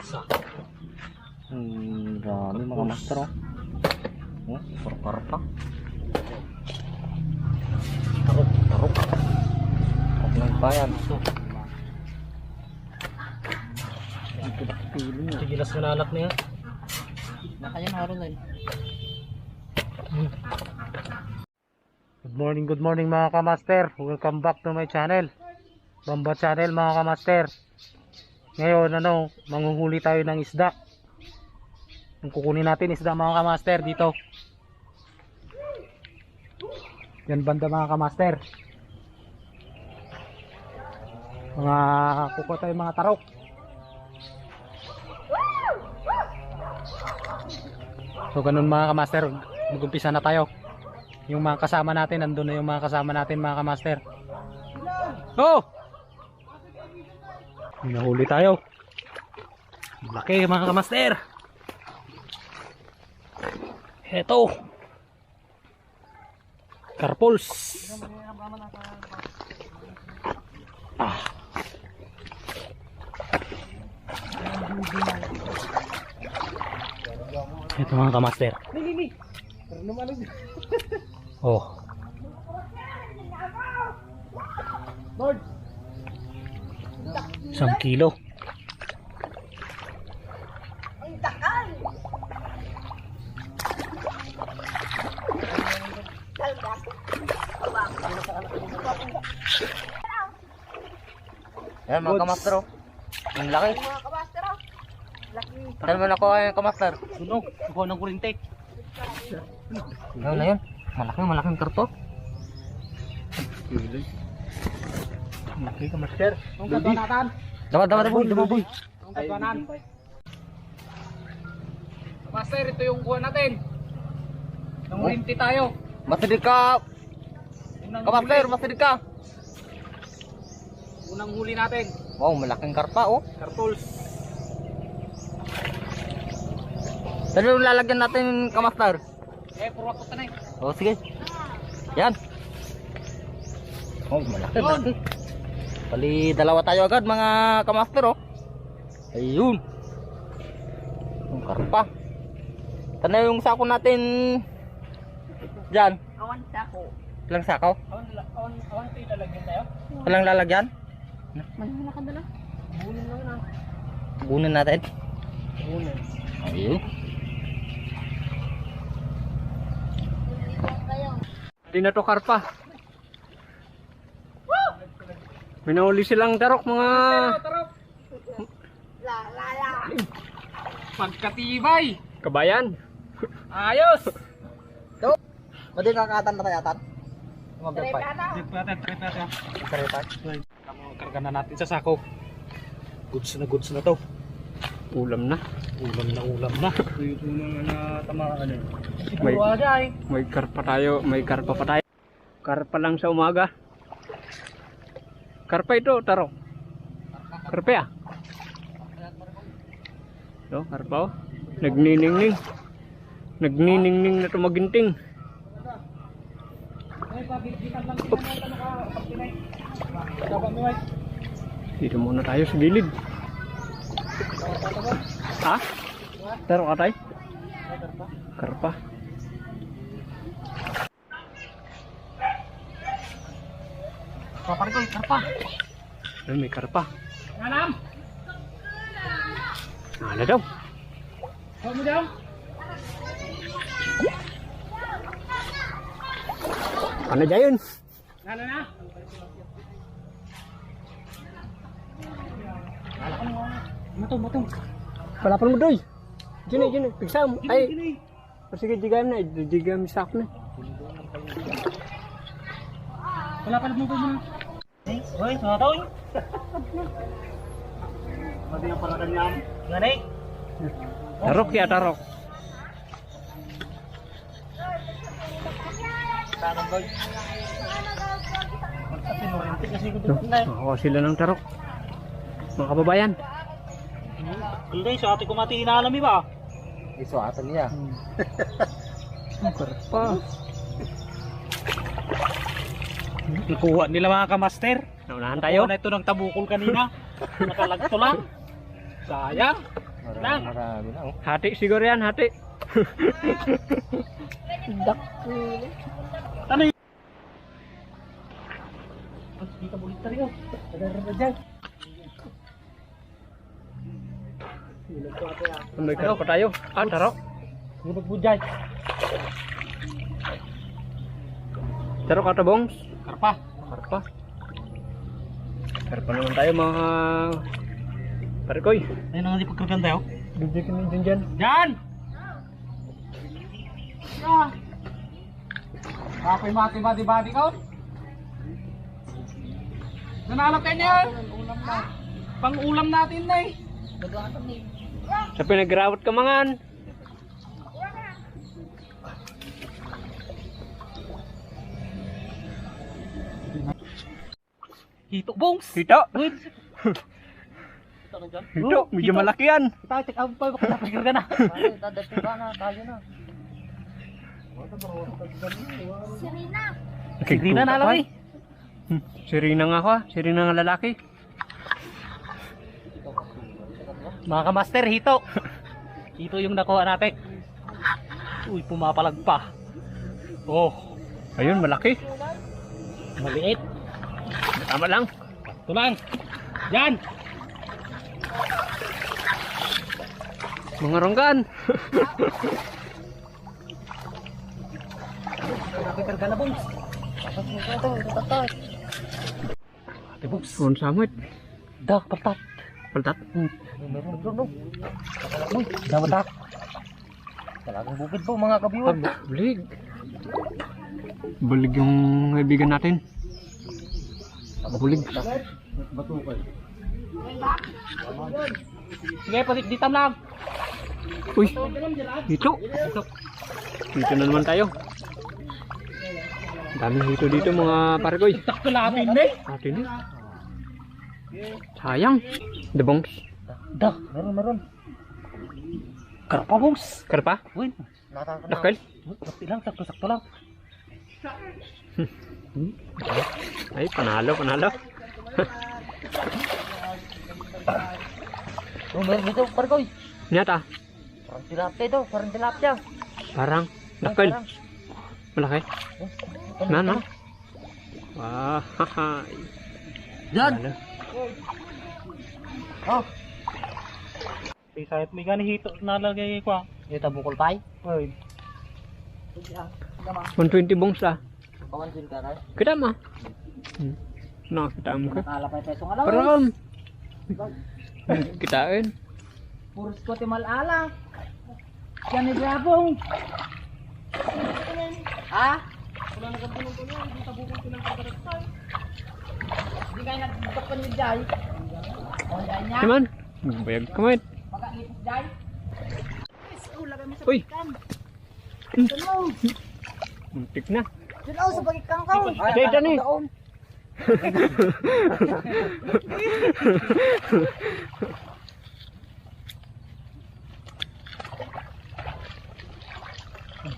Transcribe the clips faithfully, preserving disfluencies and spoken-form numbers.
Hmm, dami mga master, oh. Hmm, karpa. Tarok, tarok. Tarok ng bayan. Ito. Sige, las na anak niya. Nakayan, harun na yun. Good morning, good morning, mga kamaster. Welcome back to my channel, Bamba Channel, mga kamaster. Ngayon, ano, manghuhuli tayo ng isda. Ang kukunin natin isda, mga kamaster, dito. Yan banda, mga kamaster. Mga kukuha tayo, mga tarok. So, ganun, mga kamaster, mag-umpisa na tayo. Yung mga kasama natin, nandun na yung mga kasama natin, mga kamaster. Oh! May nahuli tayo. Laki, mga kamaster. Heto. Karpols. Ah. Ito, mga kamaster. Oh. Isang kilo. Ayan, mga kamaster, oh. Ang laki. Saan mo nakuha yan, kamaster? Sunog. Nakuha ng kurinti. Ano na yun? Malaki, malaking karpa. Malaki, kamaster. Ang katuanatan. Dapat, dapat, boy, dapat, boy. Ang katuanan. Master, ito yung kuha natin. Nangurinti tayo. Masidik ka. Unang Kamaster, huli. Masidik ka. Unang huli natin. Wow, malaking karpa, oh. Karpols. Saan yung lalagyan natin, kamaster? Eh, purwak ko tanay. Oh, sige. Yan. Oh, malaki, malaki. Bali, dalawa tayo agad, mga kamaster, oh. Ayun. Ang karpa. Tanay yung sako natin dyan. Awan sako. Ilang sako? Awan, awan, awan tayo lalagyan tayo? Walang lalagyan? May nakadala. Bunin lang na. Bunin natin. Bunin. Ayun. Di na to karpa. May nahuli silang tarok, mga Pagkatibay. Kabayan. Ayos. Pwede kakatan na kayatan? Mag-, Tripata. Tripata, tripata. Tripata. Karga na natin sa sako. Goods na goods na to. Ulam na. Ulam na, ulam na. Ito yung unang natamaan, eh. May, Siguro aga, eh. May karpa tayo, may karpa pa tayo. Karpa lang sa umaga. Karpa ito, tarok. Karpa, ah. Ito, karpa, oh. Nagniningning. Nagniningning na to maginting. Oops. Dito muna tayo sa gilid. Ha? Tarok, atay? Karpa. Pare ko, karpa. Ay, may karpa. Alam. Ano daw? Ano daw? Ano daw yun? Ano na? Mato, mato. Palapan mo, Doy. Diyan eh, diyan eh. Pigsam. Ay. Diyan eh. O sige, digam na, digam sa akin na. Wala pa naman muna. Hoy, mga tao, eh. Mati ang para kanyam. Ngani? Tarok ya, tarok. Tanong, boy. Ang pinurente kasi ko doon, eh. Makakuha sila ng tarok. Mga kababayan. Hindi, sa ate ko mati inalami ba? Iso ata niya. Hmm. Ang karpa. Nakuha nila, mga kamaster. Naunahan tayo. Nakuha na ito ng tabukol kanina. Nakalagto lang. Sayang. Lang. Marami na, oh. Hati siguro yan, hati. Dakkel. Ano y-, Dito, bulit tayo. Tagal na dyan. May karpa tayo. Ah, taro. Bulit mo dyan. Taro ka, Tabongs? Karpa. Karpa. Karpa naman tayo, mga parikoy. Ayun ang di pagkargan tayo. Bibigyan mo dyan, dyan. Dyan! Ah! Kapoy mati-mati-mati ka, oh. Nanalo kayo niya. Pang-ulam natin na eh. Sa pinagrawat ka mangan. Hito, Bongs. Hito. Good. Hito, medyo malaki yan. Ito, check out pa, baka napagkar ka na. Tayo, dadating ka na, tayo na. Sirina. Sirina na lang eh. Hmm, Sirina nga ako, ah. Sirina nga lalaki. Mga kamaster, hito. Hito yung nakuha natin. Uy, pumapalag pa. Oh. Ayun, malaki. Maliit. Tama lang. Sakto lang. Yan. Mga ronggan. Karga na, Bongs. Tapos mo ito, ito, ito. Ate Bogs. Unsa met? Da, paltat. Paltat? Hmm. Meron, meron, no? Uy, dapat ah. Talagang bukid po, mga ka-viewer. Ah, bu-, bulig. Bulig yung kaibigan natin. Bulig. Sige, palit di tam lang. Uy, dito. Dito na naman tayo. Daming hito dito, mga parikoy. Takto lapin, eh. Atin, eh. Sayang. The bongs. Da, meron, meron. Karpa, boss. Karpa? Uy, nata-, Dakkel? Sakto lang, sakto, sakto lang. Ay, panalo, panalo. Oh, meron dito, parikoy. Nyata. Parang tilapia ito, parang tilapia. Parang dakkel. Parang. Malaki. Oh, ito na, na, ito na. Ah, haha. Yan. Ano? Oh. Di sayat mi gani hito nalagay ko, ah. Ito bukol pay. Oy. One twenty bongs, ah. Kawan din ka, Ray? Kita mo. Hmm. No, kita mo ka. Nakala pa yung peso nga lang. Pero, um, kitain. Puros ko ti malala. Yan ni Brabong. Ha? Wala na gagawin ko niya, hindi tabukol ko ng pagkakatay. Hindi kayo nagdakpan ni Jai. O, Jai niya. Siman? Bayag ka, mate. Pagkaipit, Jai. Uy! Muntik na. Diyan ako sa pagkikangkaw. Diyan, diyan eh.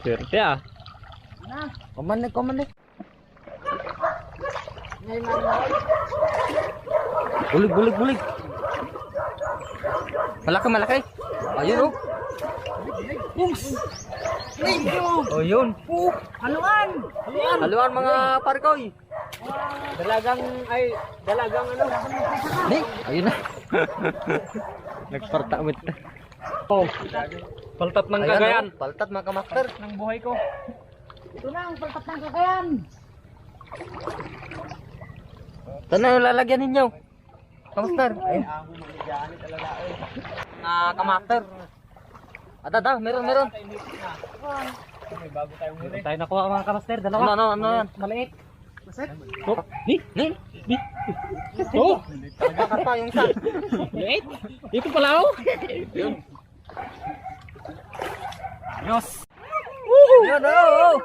Swerte ah. Kumanik, kumanik. Bulig, bulig, bulig. Malaki, malaki. Ayun, oh. Oh, yun. Haluan. Haluan, mga parikoy. Dalagang, ay, dalagang ano. Ni, ayun na. Nagparta mo ito. Oh. Paltat ng Ayan, Cagayan. Oh. Paltat, mga kamaster. Ng buhay ko. Ito na ang paltat ng Cagayan. Ito na yung lalagyan ninyo. Kamaster. Ay. Mga kamaster. Ada, ada, meron, meron. Tayo nakuha, mga kamaster, dalawa. Ano, ano, ano yan? Maliit. Oh, ni? Ni? Ni? Oh! Talaga ka pa yung isa. Maliit. Ito pala, oh. Yun. Ayos. Yun, oh, oh.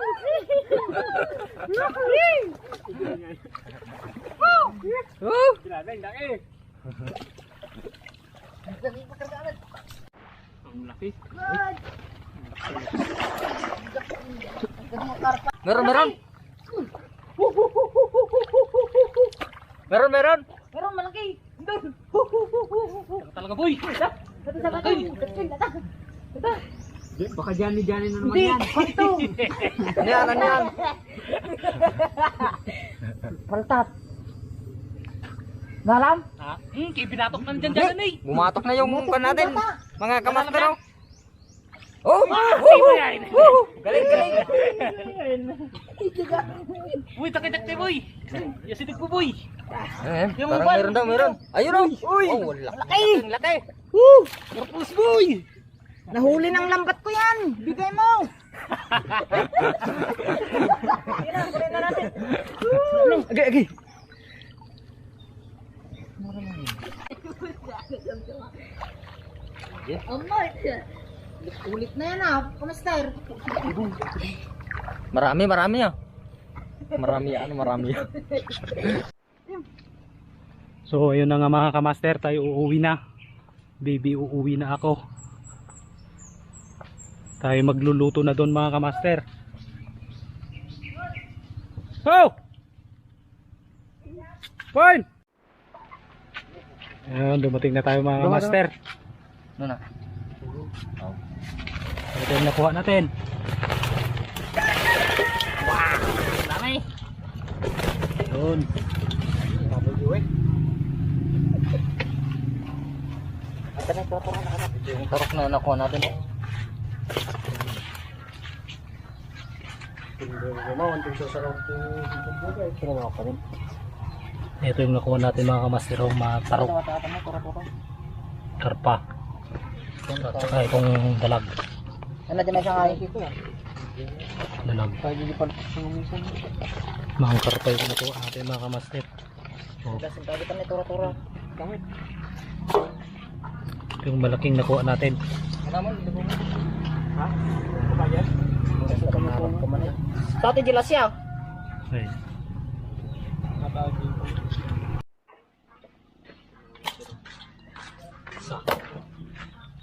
Oh. Ang laki. Meron, meron. Meron, meron. Meron, malaki. Doon. Talaga, boy. Baka Johnny Johnny na naman yan. Ano yan, ano yan? Paltat. Nalam? Ha? Hmm, kaya binatok na dyan, dyan, eh. Bumatok na yung kan natin. Mga kamaster, oh. Oh! Ay, wala rin. Galing, galing. Uy, takay-takay, boy. Yasidig ko, boy. Eh, yung parang uban. Meron daw, meron. Ayun, oh. Uy! Oh, laki. Laki. Laki. Woo! Corpus, boy! Nahuli ng lambat ko yan. Bigay mo. Agi, agi. Amay, ulit na yan ah. Kumusta? Marami, marami ah. Marami ano, marami. So, ayun na nga mga kamaster, tayo uuwi na. Baby, uuwi na ako. Tayo magluluto na doon mga kamaster. Oh! Fine! Ayan, dumating na tayo mga kamaster. Ano na? Ito yung nakuha natin. Wow! Dami! Yun. Baboy yun eh. Ito na yung turok na nakuha natin. Ito yung nakuha natin mga kamaster, oh, mga tarok. Karpa. At saka itong dalag. Ano din may sangay? Dalag. Pwede di pa minsan. Mga karpa yung nakuha natin mga kamaster. Oh. Kasi ang kagitan ni tura-tura. Gamit. Yung malaking nakuha natin. Ano mo, hindi mo. Ha? Ano ba yan? Sa atin, Dilasya. Ay.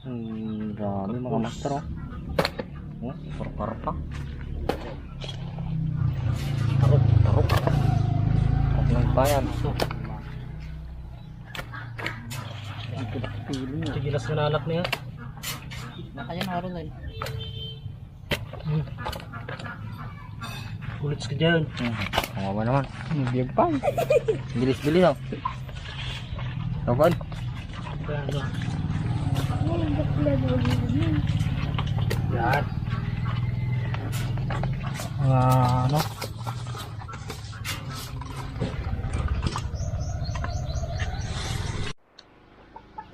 Ang dami, mga master, oh. Oh, super karpa. Tarok, tarok. Tarok ng bayan. Sige, las na anak niya. Nakayan, harun na eh. Hmm. Kulit ka dyan. Hmm. Kawawa naman. Hmm, biyag pa. Bilis-bilis, oh. Tawag. Yan. Mga ano?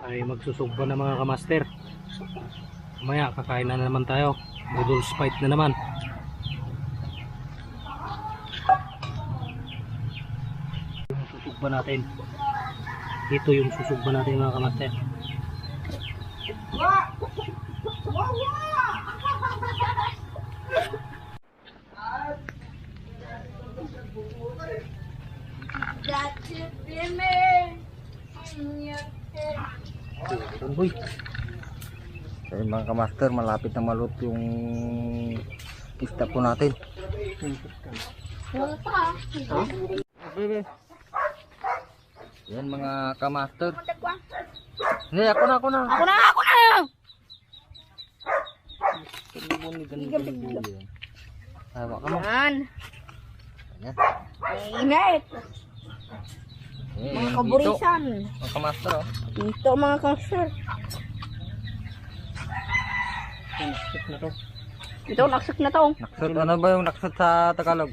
Ay magsusugba na mga kamaster. Mamaya kakain na naman tayo. Noodles fight na naman. Susugba natin. Ito yung susugba natin mga kamaster. Boy. So, yun, mga kamaster, malapit na maluto yung isda po natin. Yan, mga kamaster. Hindi, ako na, ako na. Ako na, ako na! Hawak ka mo. Yan. Yan. Mainit. Eh, mga kaburisan. Mga kamaster, oh. Ito, mga kamaster. Naksot na to. Ito, naksot na to. Naksot, ano ba yung naksot sa Tagalog?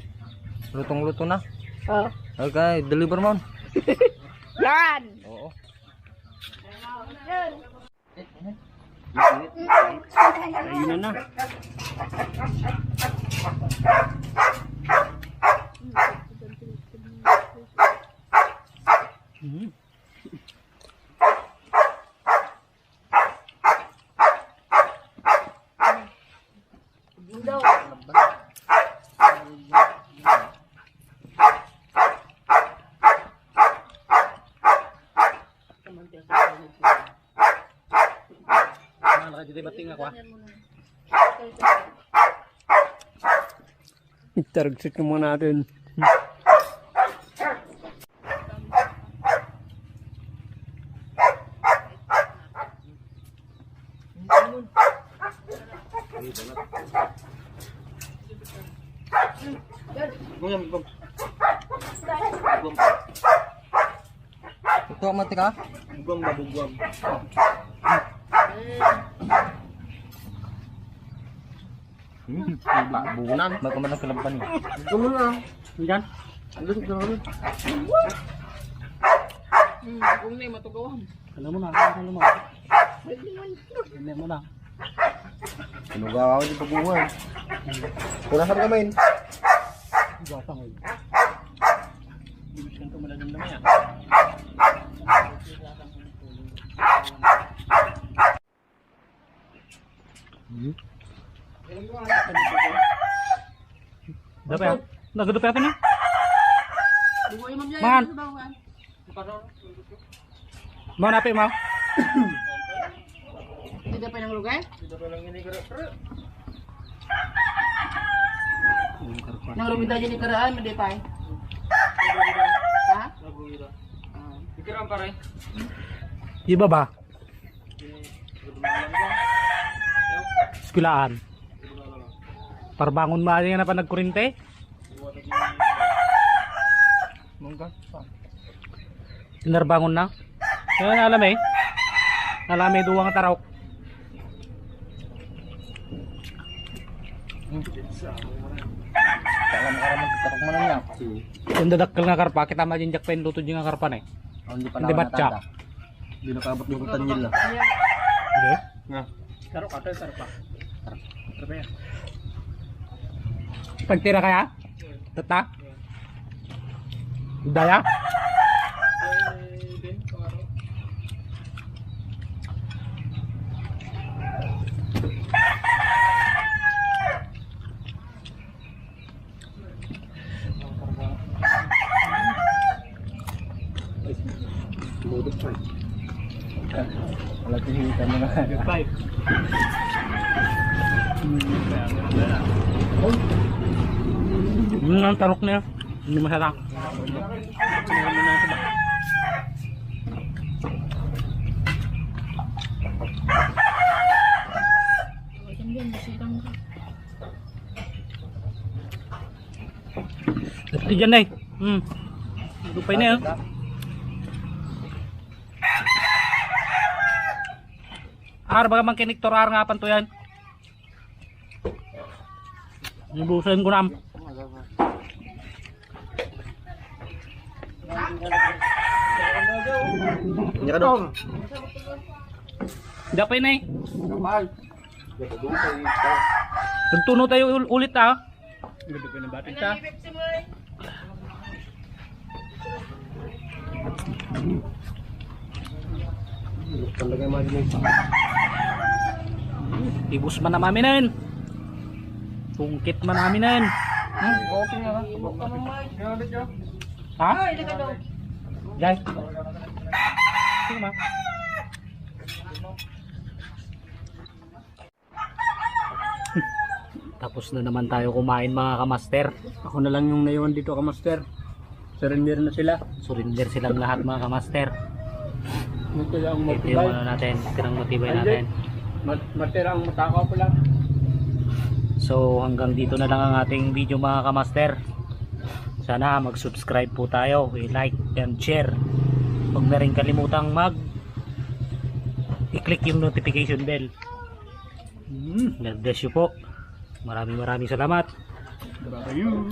Lutong-luto na. Oh. Okay, deliver mo. Yan. Oo. Ayun na na. Mhm. Ano ka dito, bating ako, ah? Itaragsit naman natin. Bugwam, bugwam. Ito, mati ka? Bugwam ba, bugwam? Hmm, bunan. May kumalang kalaban. Bugwam na. Diyan? Alam ko na. Hmm, kung na yung matugawan. Alam mo na, alam mo na. Alam mo na. Sinugawa ko di pagungan. Punasan ka, men. Gasa mo. Gusto ko malalong na yan. Dapat ya? Nagado pa yata na? Man. Mau napi, mau? Hindi ka pa nang lugay? Nang lugay tayo ni Karaan, hindi pa eh. Ha? Ah. Iba ba? Eskwelahan. Parbangon ba niya na pa nagkurente? Mangga pa. Inarbangon na? Yan, alam eh. Alam eh, duwang tarok. Alam ka naman, tarok mo na niya. Yung dadakkel nga karpa, kita ma din jak pa yung luto dyan nga karpa na eh. Oh, hindi pa Hindi naman batsa. Natanda. Hindi nakaabot yung kutanyil na. Hindi? Nga. Taro ka, taro, taro pa. Taro pa yan. Pagtira kaya? Tata? Daya? Wala, tinihitan mo na. Five. Ano ang tarok niya? Hindi masarap. Dati dyan na eh. Hmm. Lupay na eh. Ar, baga man kiniktor, ar nga panto yan. Ibusin ko na. Hindi ka doon. Dapay na eh. Nagtuno tayo ul- ulit ah. Hindi ko pinabatin siya. Talaga yung mga Ibus man na maminen. Tungkit man maminen. Hmm? Okay nga. Ha? Jai. Sige ma. Tapos na naman tayo kumain, mga kamaster. Ako na lang yung naiwan dito, kamaster. Surrender na sila. Surrender silang lahat, mga kamaster. Ito lang ang Ito yung matibay. Ano natin, ito yung matibay Ay, natin. Mat- matira ang matakaw pala. So hanggang dito na lang ang ating video, mga kamaster. Sana mag-subscribe po tayo, i-like and share. Huwag na rin kalimutang mag i-click yung notification bell. Mm. God bless you po. Maraming maraming salamat. Bye-bye.